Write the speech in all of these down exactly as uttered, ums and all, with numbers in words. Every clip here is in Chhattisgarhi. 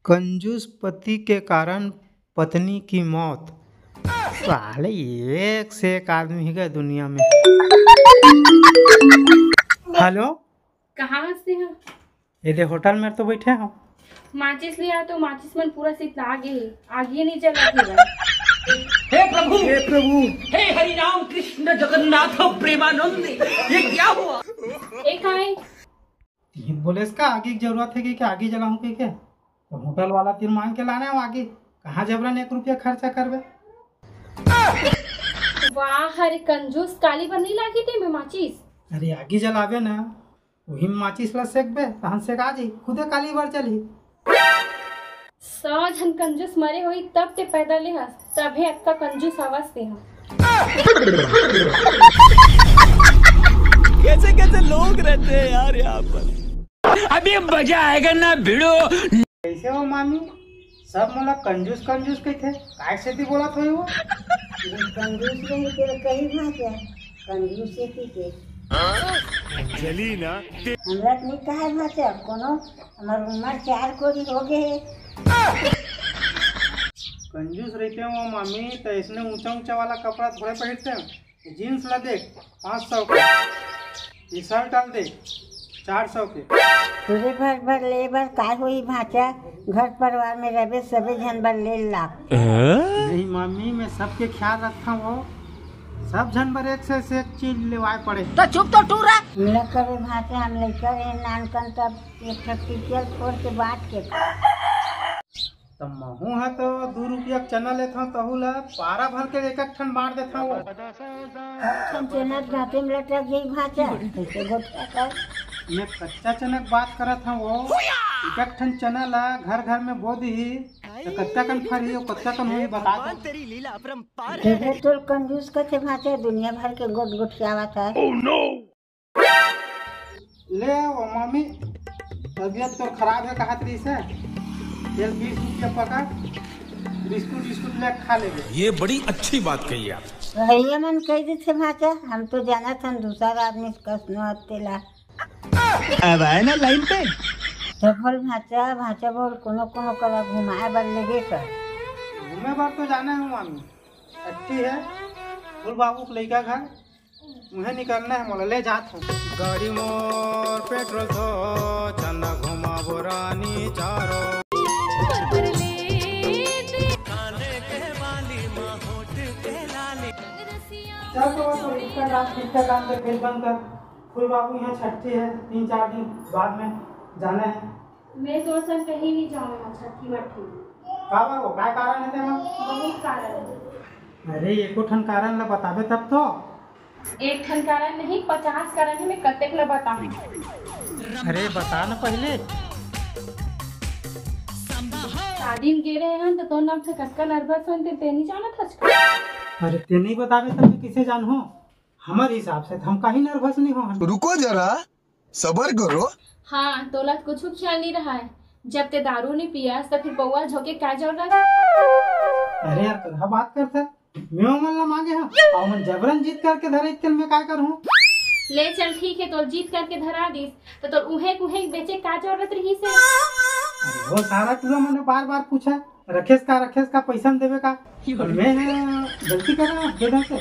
कंजूस पति के कारण पत्नी की मौत। साले, एक से एक आदमी हे गा दुनिया में। हेलो। कहाँ हंसते हो? ये दे होटल में तो बैठे हो। माचिस ले आ तो, माचिस मन पूरा सितला गे हे, आगी नहीं जला। हे प्रभु, हे प्रभु, हे हरि राम कृष्ण जगन्नाथ प्रेमानंद, ये क्या हुआ? ए काहे? ये बोले इसका आगी की जरूरत हे कि, कि आगी जलाऊं के क्या? तो होटल वाला तीर मांग के लाना हे आगी, कहाँ जबरन एक रुपया खर्चा करबे? वाह, अरे कंजूस, काली बर नहीं लागी ते में माचिस? अरे आगी जलाबे ना, वही माचिस ला सेकबे, तहन सेका जी, खुदे काली बर चलही। सौ झन कंजूस मरे होई तब ते पैदा ले हस, तभे अतका कंजूस हवस ते ह। कैसे कैसे लोग रहते हैं यार यहाँ पर। अभी मजा आएगा ना भिड़ो। कैसे हो मामी? सब मोला कंजूस कंजूस कहिथे, काय सेती बोलत होही वो? कंजूस नहीं तेरे कही भाषा, कंजूस सेती के। जली ना ते- हमरा नहीं कहे भाषा कोनो, हमर उम्र चार कोरी हो गए हे। कंजूस रहिते हो मामी, तो इसने ऊंचा ऊंचा वाला कपड़ा थोड़े पहनते हैं। ये जींस ला देख, पाँच सौ के। ये शर्ट ला देख, चार सौ के। तुझे भर भर ले बर काय होई भांचा, घर परिवार में रहबे सबे झन बर ले ला। नहीं मामी, मैं सबके ख्याल रखता हूँ, सब झन बर एक से एक चीज लेवाए पड़े। तो चुप तो टूरा। मिला करे भांचा, हम लइका रहे नानकन तब एक ठक टिकिया फोड़ के बांट के। त महू ह तो दू रुपया के चना लेथव, तहू ला पारा भर के एक एक ठन बांट देथव वो। ठन चना के गांठे में लटक जाई भांचा, कैसे गोठिया कर? मैं कच्चा चना के बात करत हव वो। एक एक ठन चना ला घर घर में बो दिही, त कतका कन फरही अउ कतका कन होही, बता तो। तेरी लीला अपरंपार है। देखे तोर कंजूस कथे भांचा, दुनिया भर के गोठ गोठियावत हे। ले वो मामी, तबीयत तो खराब हे कहत रहिस हे, तेल बीस रुपया पकड़, बिस्कुट बिस्कुट ले खा लेबे। ये बड़ी अच्छी बात कही आप। भैया मन कह देथे भांचा, हम तो जानत हन दूसर आदमी से कस नो तेला। अब आए ना लाइन पे। तो बोल भांचा, भांचा बोल, कोनो कोनो करा घुमाए बर लेगे कर। घूमे बर तो जाना हे मामी, छट्ठी हे, फूल बाबू के लइका घर, उहें निकलना हे मोला, ले जात हूँ। गाड़ी मोर पेट्रोल थो, चंदा घुमाबो रानी चारो। चल तो बस, Instagram, Instagram पे page बंद कर। फूल बाबू यहाँ छट्ठी हे, तीन चार दिन बाद में जाना हे। मैं तो असन कहीं नहीं जाऊँ छट्ठी मट्ठी। काबर वो? काय कारण हे तेमा? बहुत कारण हे। अरे, एको ठन कारण ला बताबे तब तो। एक ठन कारण नहीं, पचास कारण हे, मैं कतेक ला बताऊँ। अरे, बता ना पहले। शादी में गे रहे हन, तो तोर नाम से कतका nervous होन, ते, ते नहीं जानत हस का? अरे, ते नहीं बताबे तब मैं किसे जानहूँ? हमर हिसाब से तो हम कहीं nervous नहीं हो। रुको जरा, सबर करो। हाँ, तोला तो कुछ ख्याल नहीं रहा है, जब ते दारू नहीं पियास, तो फिर पौवा झोंके का जरूरत? अरे यार, कहा बात करता, मैं ओमन ला मांगे हूँ, और ओमन जबरन जीत करके धरे, इतने मैं काय करूँ? ले चल, ठीक है, तो जीत करके धरा दिस, तो तोर उहेक उहेक बेचे का जरूरत रही से? अरे वो सारा टूरा मने बार बार पूछा, रखेस का, रखेस का, पैसा न देवे का? और मैं गलती करा दे दे से।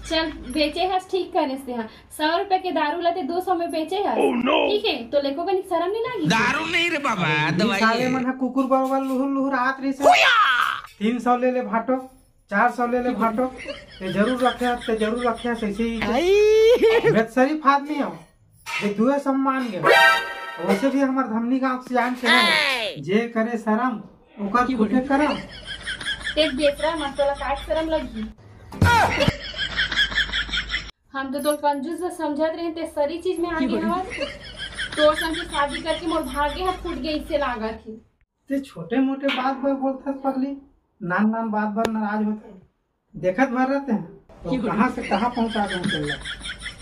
चल, बेचे हस, ठीक करे से, हाँ। सौ रुपए के दारू ला ते दो सौ में बेचे हस। Oh, no! ठीक है, तो लेको कनिक शरम नहीं लागी? दारू नहीं रे बाबा, अरे, दवाई साले है। मन ह कुकुर बरोबर लुहुर लुहुर आत रही से। तीन सौ ले ले भाटो, चार सौ ले ले भाटो, ते जरूर रखे हस, ते जरूर रखे हस, ऐसे ही। मैं तो शरीफ आदमी हूँ, ये दुए सम्मान गे। वैसे भी हमर धमनी गांव से जान के है, जे करे शरम, ओकर खुदे करम। ते बेसरा मत, तोला काय शरम लगी? हम तो तोर कंजूस ला समझत रहे, ते सरी चीज में आगे हवस। तोर संग के शादी करके मोर भाग्य ह फूट गए, इससे लागत ही। ते छोटे मोटे बात बर बोलथस पगली, नान नान बात बर नाराज होथे। देखत भर रहते हैं, तो कहाँ से कहाँ पहुँचा दे तेला।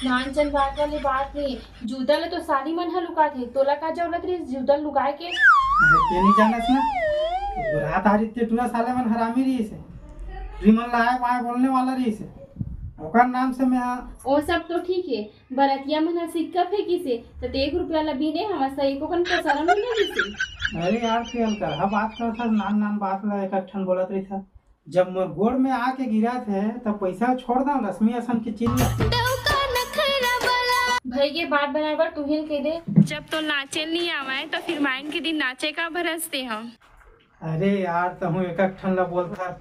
नानचन बात वाली बात नहीं, जूता ले तो साली मन ह लुकाथे, तोला का जरूरत रही जूता लुकाए के? अरे, ते नहीं जानस ना, रात हारी ते टूरा साले मन हरामी रही से, रिमन ला आए बाए बोलने वाला रही से, ओकर नाम से मैं ओ सब तो ठीक है, बरतिया मन ह सिक्का फेंकिस हे, त ते एक रुपया ला बीने हवस, त एको कन का शरम नइ लगिस हे? अरे यार, तैं अलकरहा बात करत हस, नान नान बात ला एक ठन बोलत रहिथस। जब मोर गोड़ में आके गिरत हे, तब पैसा छोड़ दंव, लक्ष्मी असन के चीज ला। भई के बात बनाए बर तुहिन के दे। जब तो नाचे नहीं आवे, तो फिर मायन के दिन नाचे का भरसते हम। अरे यार, तहूँ एक ठन ला बोलथस।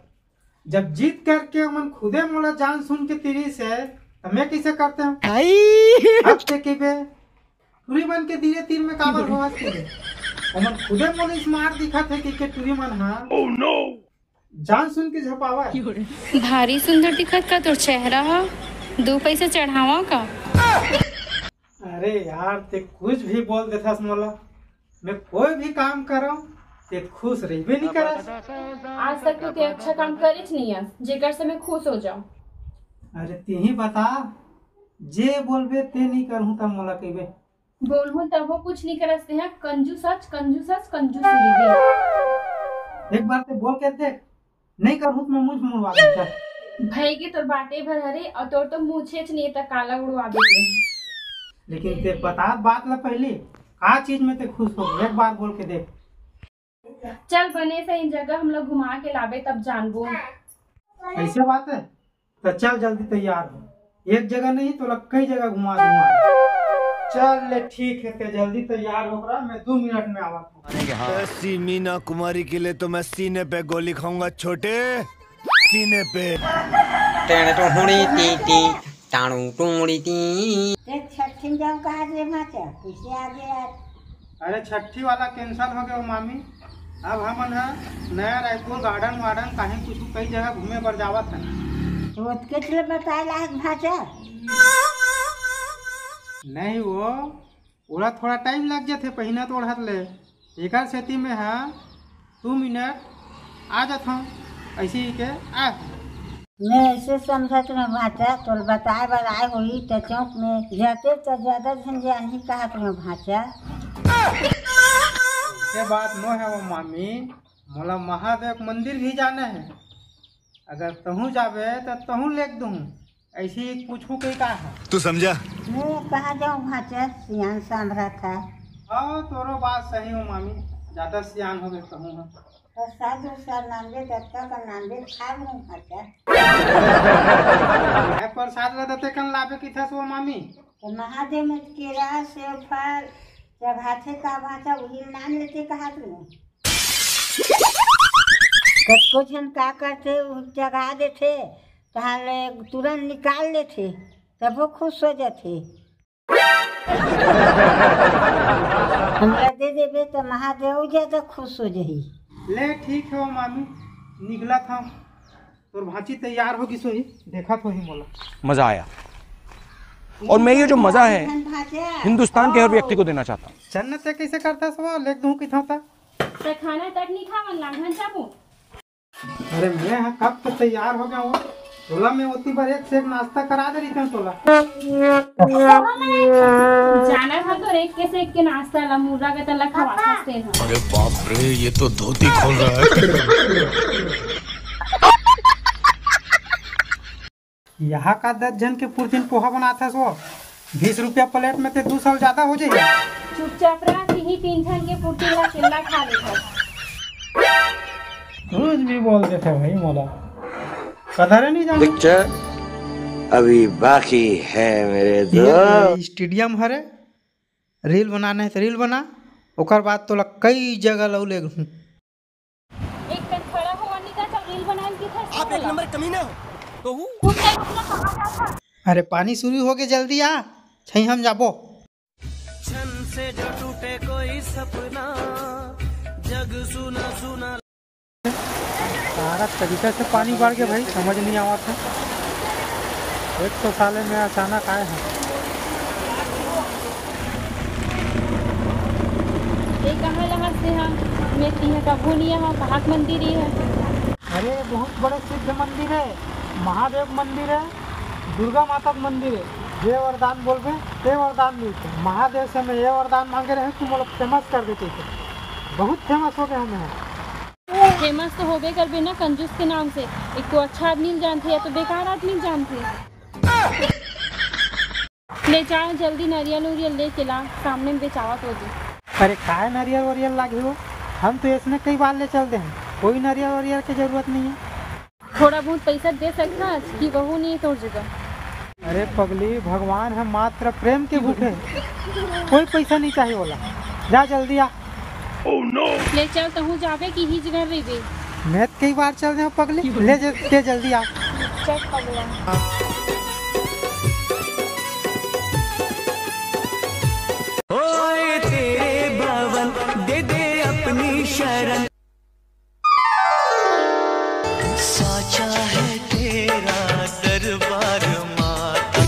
जब जीत करके ओमन खुदे मोला जान सुन के तीरिस हे, त मैं कइसे करतेंव? अब तैं कहिबे, टूरी मन के धीरे तीर में काबर होवत हे? ओमन खुदे मोला smart दिखत हे, कहिके टूरी मन ह जान सुन के झपावत हे। भारी सुंदर दिखत का तोर चेहरा ह, दू पैसा चढ़ावा का? अरे यार, तैं कुछ भी बोल देथस मोला। मैं कोई भी काम करंव, तैं खुश रहिबे नहीं करस। आज तक तो तैं अच्छा काम करेच नहीं हस, जेकर से मैं खुश हो जांव। अरे, तैं ही बता, जे बोलबे तैं नहीं करहूँ, तब मोला कहिबे। बोलहूँ तभो कुछ नहीं करस तैं ह, कंजूस हस, कंजूस हस, कंजूस ही दे। एक बार तैं बोल के देख, नहीं करहूँ त मैं मुँह मुड़वा दूँ। भई के तोर बाते भर हरे, अउ तोर तो मुँह छेच नहीं हे, त काला उड़वा देते। लेकिन तैं बता बात ला पहिली, का चीज में तैं खुश हो, एक बार बोल के देख। चल बने सही जगह हम लोग घुमा के लाबे, तब जानबो। अइसे बात हे, त चल जल्दी तैयार हो, एक जगह नहीं तोला कई जगह घुमा दूंगा। चल ले ठीक हे, तैं जल्दी तैयार हो करा, मैं दू मिनट में आवत हूँ। ऐसी मीना कुमारी के लिए तो मैं सीने पे गोली खाऊंगा छोटे, सीने पे। टेण टुहुणी टी टी, टाणू टूड़ी टी। तैं छट्ठी में जाऊँ कहा रे भांचा, कइसे आ गया? अरे छट्ठी वाला cancel हो गया वो मामी, अब हमन ह नया रायपुर garden वार्डन कहीं कुछ कई जगह घूमे बर जावत हन। तो ओतकेच ले बताए लायक भांचा। नहीं वो, ओला थोड़ा time लग जाथे पहिनत ओढ़त ले, एकर सेती में ह दू मिनट आ जाथंव, अइसे ही के आ। मैं अइसे समझत रहेंव भांचा, तोला बताए बर आए होही, त चौक में जाते त ज्यादा झन जानही कहत रहेंव भांचा। ये बात नो हे वो मामी, मोला महादेव के मंदिर भी जाना हे। अगर तहूँ जाबे त तहूँ लेग दूँ, अइसे ही पूछहूँ कही का हे। तू समझा? मैं कहाँ जाऊँ भांचा, सियान सांभरत हे। हाँ, तोरो बात सही हो मामी, ज्यादा सियान हो गए तहूँ ह। प्रसाद उरसाद नानबे, जतका का नानबे, खा लूँ भांचा। ए, प्रसाद ला दते कन लाबे किथस वो मामी? तो महादेव में केरा, सेव, फल चघाथे का भांचा, उही नान लेते कहा तू। कतको झन का करथे, उ चघा देथे, तहाँ ले तुरंत निकाल लेथे, तब वो खुश हो जाथे। हमला दे देबे त महादेव ज्यादा खुश हो जाही। ले ठीक हे वो मामी, निकलत हंव। तोर भांची तैयार हो गिस होही, देखत होही मोला। मजा आया। और मैं ये जो मजा है, हिंदुस्तान के हर व्यक्ति को देना चाहता हूँ। चल न, तैं कइसे करथस वो, लेग दूँ किथंव त। त खाना तक नहीं खावन, लांघन चाबू। अरे मैं ह कब से तैयार हो गया हूँ, तोला मैं ओती बर एक से एक नाश्ता करा दे रहिथंव तोला। जाना था तो एक के से एक के नाश्ता ला, मुर्रा के तला खवा सकते हैं। अरे बाप रे, ये तो धोती खोल रहा है। यहाँ का दस झन के पुरतिन पोहा बनाथस वो, बीस रुपया plate में ते दू सौ ज्यादा हो जाही। चुपचाप रह, तिही तीन झन के पुरतिन ला अकेल्ला खा लेथस। कुछ भी बोल देथे भाई मोला, कदर नहीं जाने। पिक्चर अभी बाकी है मेरे ये दोस्त। Stadium हरे, reel बनाना हे त reel बना, ओकर बाद तोला कई जगह लऊ लेगहूँ। एक कन खड़ा होवा नहीं का, तब reel बनाए की था। आप एक नंबर कमीना हो। तो हूँ। अरे पानी शुरू हो गए, जल्दी आ, छई हम जाबो। छन से जो टूटे कोई सपना, जग सुना सुना। सारा तरीका से पानी बाढ़ के भाई, समझ नहीं आवत हे। एक तो साले में अचानक आए हैं। ये कहाँ ला हंसते हैं? मैं तीन का भूनिया हूँ, कहाँ के मंदिर ही है? अरे, बहुत बड़े सिद्ध मंदिर है, महादेव मंदिर है, दुर्गा माता के मंदिर है। जे वरदान बोलबे, ते वरदान मिलते। महादेव से मैं ये वरदान मांगे रहे, तू मोला famous कर देते थे। बहुत famous हो गए हमें। Famous तो होबे करबे ना कंजूस के नाम से, एक तो अच्छा आदमी ल जानथे या तो बेकार आदमी ल जानथे। ले जाओ जल्दी नरियल उरियल लेके ला, सामने में बेचावत हो जी। अरे काय नरियल वरियल लागी हो, हम तो इसने कई बार ले चल दे हैं, कोई नरियर वरियर के जरूरत नहीं है। थोड़ा बहुत पैसा दे सकता कि वहू नहीं तोर जगह। अरे पगली, भगवान ह मात्र प्रेम के भूखे, कोई पैसा नहीं चाहिए बोला। जा जल्दी आ। ले चल, तहूँ जाबे कि ही जगह रहिबे। मैं तो कई बार चल दे हूँ पगली, ले जे, ते जल्दी आ। चल पगला। ओए तेरे बावन, दे दे अपनी शरण। साचा है तेरा दरबार माता।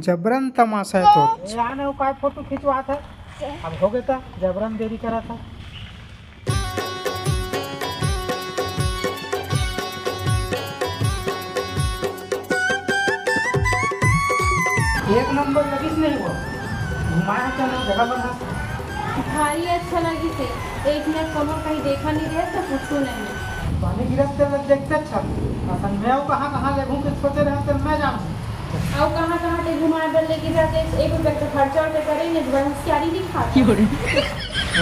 जबरन तमाशा है तो। ए, आने वो काय फोटो खिंचवात है? अब हो गया था, जबरन देरी करा था। एक नंबर लगिस नहीं वो, घुमाया क्या ना जगह बना। भारी अच्छा लगिस हे। एक मिनट कोनो कहीं देखा नहीं रहे तो पूछू नहीं। पानी गिरत ते लग देखते अच्छा। असन मैं वो कहाँ कहाँ ले घूम के छोटे रहे ते मैं जान। अउ कहाँ कहाँ ते घुमाए बर लेके जाते, एक रुपया के खर्चा उर्चा करे नहीं, बड़ा होशियारी दिखा।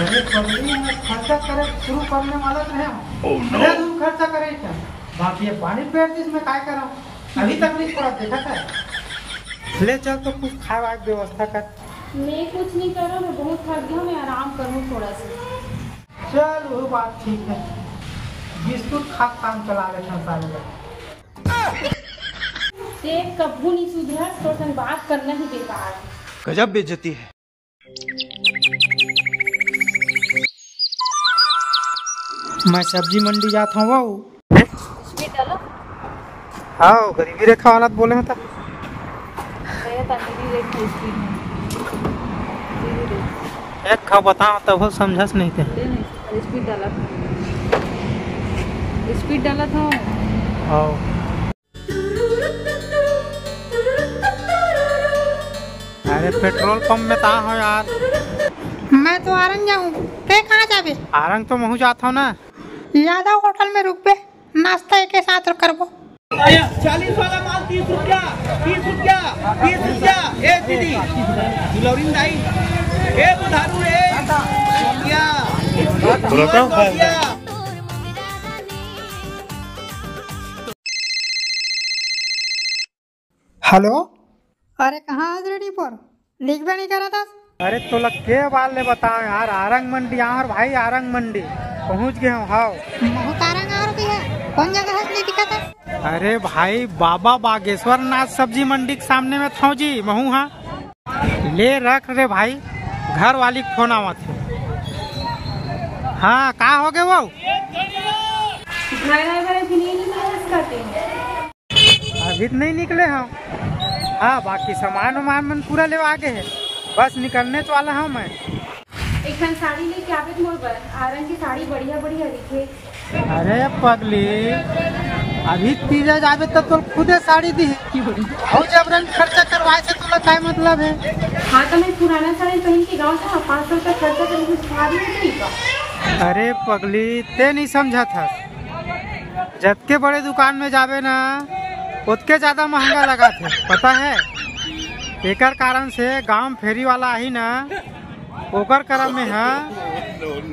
अरे पगली, मैं खर्चा करे शुरू करने वाला तो है। Oh, no। मैं तुम खर्चा करे क्या? बाकी ये पानी पेड़ जिसमें काय करा, अभी तक नहीं छोड़ा, देखा था। ले चल तो कुछ खाए वाए के व्यवस्था कर। मैं कुछ नहीं करूँ, मैं बहुत थक गया हूँ, मैं आराम करूँ थोड़ा सा। चल, वो बात ठीक है, बिस्कुट खा काम चला ले संसार में। देख, कभू नहीं सुधर, तोर संग बात करना ही बेकार है। गजब बेइज्जती है। मैं सब्जी मंडी जात हूँ वो। स्पीड डालो। हाँ, गरीबी रेखा वाला तो बोले हैं तो। भैया, तनी भी रेखा स्पीड में। धीरे, धीरे। एक खाओ बताओ, तब वो समझस नहीं थे। ले नहीं, स्पीड डाला। स्पीड डाला था। हाँ। अरे, पेट्रोल पंप में ता हो यार। मैं तो आरंग जाऊँ, ते कहाँ जाबे? आरंग तो महू जात हो ना। यादव होटल में रुकबे, नाश्ता एके साथ करबो। चालीस वाला माल तीस रुपया, तीस रुपया, तीस रुपया। ए दीदी, दुलौरिन दाई, ए बुधारू रे, क्या? बोलो तो। हेलो। अरे कहाँ हस रे डीपर? दिखबे नहीं करत हस। अरे तोला के बार ले बताओ यार, आरंग मंडी आवर भाई, आरंग मंडी पहुँच गए हूँ। हाव। बहुत आरंग आवर भी है, कौन जगह हस नहीं दिखत हस? अरे भाई, बाबा बागेश्वर नाथ सब्जी मंडी के सामने में थौं जी महू हाँ। ले रख रे भाई, घर वाली के फोन आवत है। हाँ, का हो गए वो? घर आए बर अभी नहीं निकले हस का ते? अभी तो नहीं निकले हम। हाँ, बाकी सामान वामान मन पूरा लेवा आगे है, बस निकलने तो वाला हूँ मैं। एक ठन साड़ी लेके आबे मोर बर, आरंग की साड़ी बढ़िया बढ़िया दिखे। अरे पगली, अभी तीजा जाबे तब तो खुदे साड़ी दी। और जबरन खर्चा करवाए से तोला काय मतलब है? हाँ, तो मैं पुराना साड़ी पहन के गाँव से पाँच सौ रुपया खर्चा करके कुछ खा भी नहीं का? अरे पगली, ते नहीं समझत हस। जतके बड़े दुकान में जाबे ना, ओतके ज्यादा महंगा लगाथे, पता है? एकर कारण से गांव में फेरी वाला आही ना, ओकर करा में हा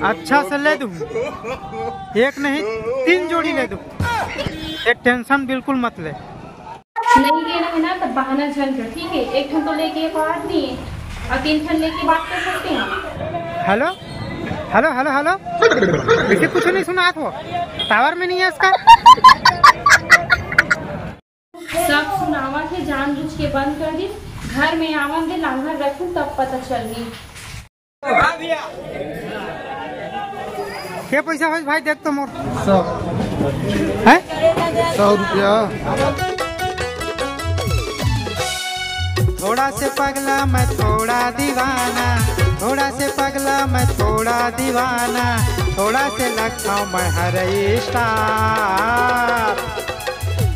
अच्छा से ले दूँ, एक नहीं तीन जोड़ी ले दूँ। ये टेंशन बिल्कुल मत ले। नहीं लेना है ना, तब बहाना झन कर, ठीक है? एक ठन तो लेके एक और नहीं है, और तीन ठन लेके बात कर सकते हैं। Hello, hello, hello, hello. इसे कुछ नहीं सुना था, टावर में नहीं है इसका। सब सुनावा के जानबूझ के बंद कर दी। घर में आवन दे, लांघर रखूं, तब पता चलही। के पैसा होइस भाई, देख तो मोर। सौ। हैं? सौ रुपया। थोड़ा से पगला मैं थोड़ा दीवाना, थोड़ा से पगला मैं थोड़ा दीवाना, थोड़ा से लगता मैं हर स्टार।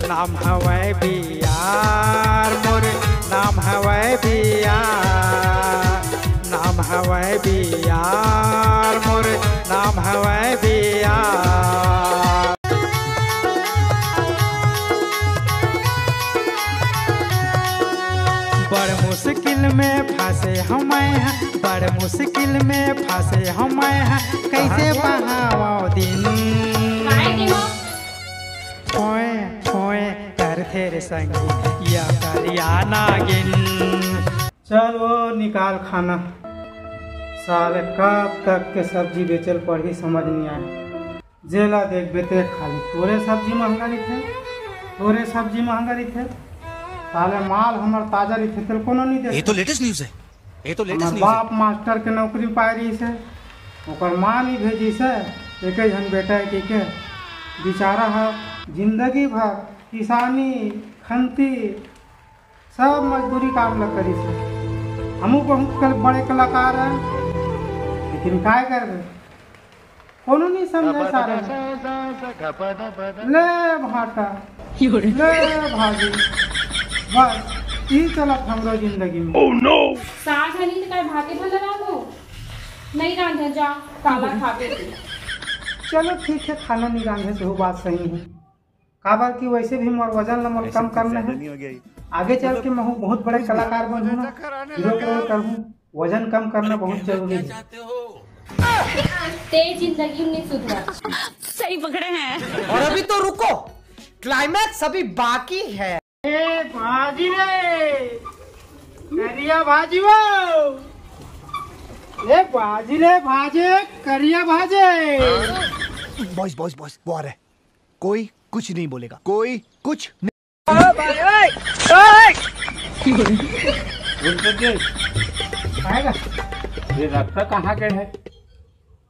नाम हवै बियार मोर, नाम हवै बियार, नाम हवै बियार मोर, नाम हवै बियार। बड़ मुश्किल में फंसे हूँ मैं, बड़ मुश्किल में फंसे हूँ मैं, कैसे बहाओ दिन। ओए ओए करथे रे संगी या करिया नागिन। चल वो निकाल खाना, साले कब तक के सब्जी बेचल पड़ही समझ नहीं आए। जेला देखबे ते खाली तोरे सब्जी महंगा रहिथे, तोरे सब्जी महंगा रहिथे। साले माल हमर ताजा रहिथे, तेल कोनो नहीं ये देखथे। तो लेटेस्ट न्यूज़ है, ये तो लेटेस्ट हमर न्यूज़ है। बाप मास्टर के नौकरी पाए रहिस हे, ओकर माँ नहीं भेजिस हे, एक झन बेटा है कहिके। बेचारा ह जिंदगी भर किसानी, खंती, सब मजदूरी काम ल करिस हे। हमू बहुत कल-, बड़े कलाकार हैं, लेकिन काय करबे, कोनो नहीं समझे सारे। ले भाटा, ले भाजी, बस ई चलत हमरो जिंदगी में। साग हनी त काय भाते भर लगा दो, नहीं रांधे जा, काला खाबे तू। चलो ठीक है, खाना नहीं रांधे से वो बात सही है। काबर कि वैसे भी मोर वजन ला मोर ऐसे कम तो करना ज्यादा है। नहीं हो गया ये? आगे चल के मैं हूँ बहुत बड़े कलाकार बनूंगा, हीरो रोल करूँ। वजन कम करना बहुत जरूरी है। ते जिंदगी में सुधर। सही पकड़े हैं। और अभी तो रुको, क्लाइमैक्स अभी बाकी है। ए भाजी रे, करिया भाजी वो। ए भाजी रे, भाजे, करिया भाजे। बॉयज, बॉयज, बॉयज, वो आ रहा है। कोई कुछ नहीं बोलेगा, कोई कुछ नहीं। आएगा। ये रास्ता कहाँ गए है?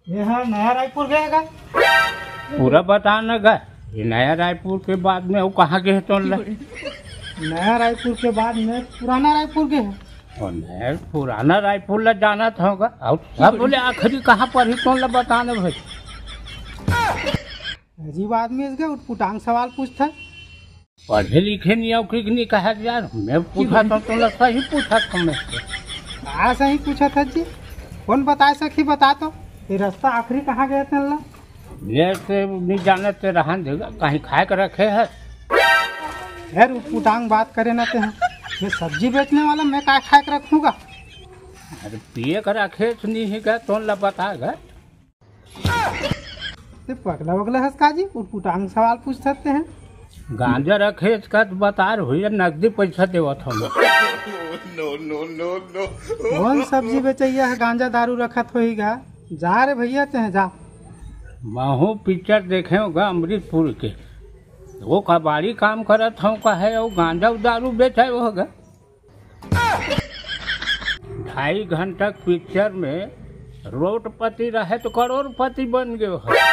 ये है नया रायपुर गए का? पूरा बता न गा। ये नया रायपुर के बाद में वो कहाँ गए तो ले? नया रायपुर के बाद में पुराना रायपुर गए है। और नया पुराना रायपुर ला जाना था होगा। और सब बोले आखिरी कहाँ पर ही तो ले बताने भाई। अजीब आदमी इसके उटपुटांग सवाल पूछता है। पढ़े लिखे नहीं आओ कि नहीं कहा यार, मैं पूछा था तो ला सही पूछा था मैं। हाँ सही पूछा था जी, कौन बताए सखी बता तो, ये रास्ता आखिरी कहाँ गए थे ला? ये से नहीं जाने ते रहन देगा, कहीं खाए के रखे है। यार उटपुटांग बात करे ना ते हैं, ये सब्जी बेचने वाला मैं काय खाए के रखूँगा? अरे पिए के रखे तो नहीं है क्या, तो ला बताएगा। ते पगला वगला हस का जी, उटपुटांग सवाल पूछ सकते हैं। गांजा रखे इसका तो बता रही है, नकदी पैसा देवत हम। नो नो नो नो। कौन सब्जी बेचैया है गांजा दारू रखत होईगा? जा रे भैया ते हैं जा। महू पिक्चर देखे होगा अमृतपुर के, वो कबाड़ी काम करत हूँ का है, वो गांजा दारू बेचे होगा। ढाई घंटा पिक्चर में रोडपति रहे तो करोड़पति बन गयो है।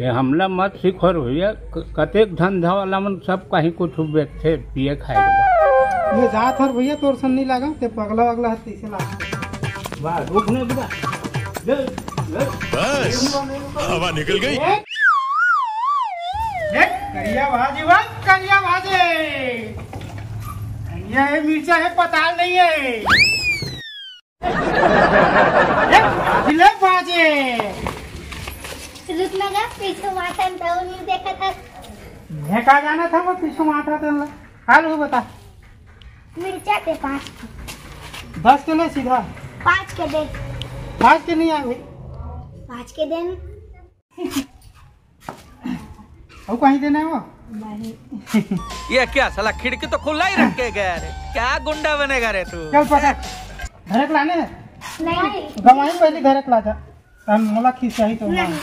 ये हमला मत सिखोर भैया, क-, कतेक धंधा वाला मन सब कहीं कुछ बेचथे पिए खाए के। ये जात हर भैया तोर सन नहीं लागा, ते पगला वगला हर तैसे लागा। वाह, रुक नहीं बुआ। ले, ले। बस, हवा निकल गई। देख, करिया भाजी बा, करिया भाजी। धनिया है, मिर्चा है, पताल नहीं है। देख, भाजी ले भाजी। रुक ना जा, पीछे माथा में दौड़ नहीं देखा था। मैं का जाना था वो पीछे माथा था ला। हाल हो बता। मिर्चा के पाँच। दस के ले सीधा। पाँच के दे। पाँच के नहीं आए भाई। पाँच के दे। वो कहीं देना है वो? नहीं। ये क्या साला खिड़की तो खुला ही रख के गया रे, क्या गुंडा बनेगा रे तू? चल पकड़, धरे के लाने हैं? नहीं। गवाही पहले धरे के ला जा। तहन मोला खींच आई तो नहीं।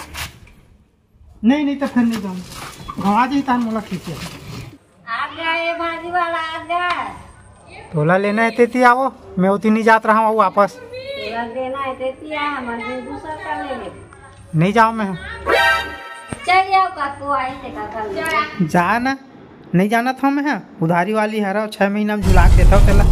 नहीं, नहीं तो फिर नहीं जाऊँ। गवा जी तहन मोला खींच आई। आ गया ये भाजी वाला, आ गया। तोला लेना है तेती आवो, मैं उती नहीं जात रहा हूँ वापस। तोला देना है तेती आ, हमारे दिन दूसरा का ले ले। नहीं जाओ मैं। चल जाओ काकू, आई थे काका ले। जा ना, नहीं जाना था मैं, हाँ। उधारी वाली हरा, छह महीना में झुला के देता हूँ तेला।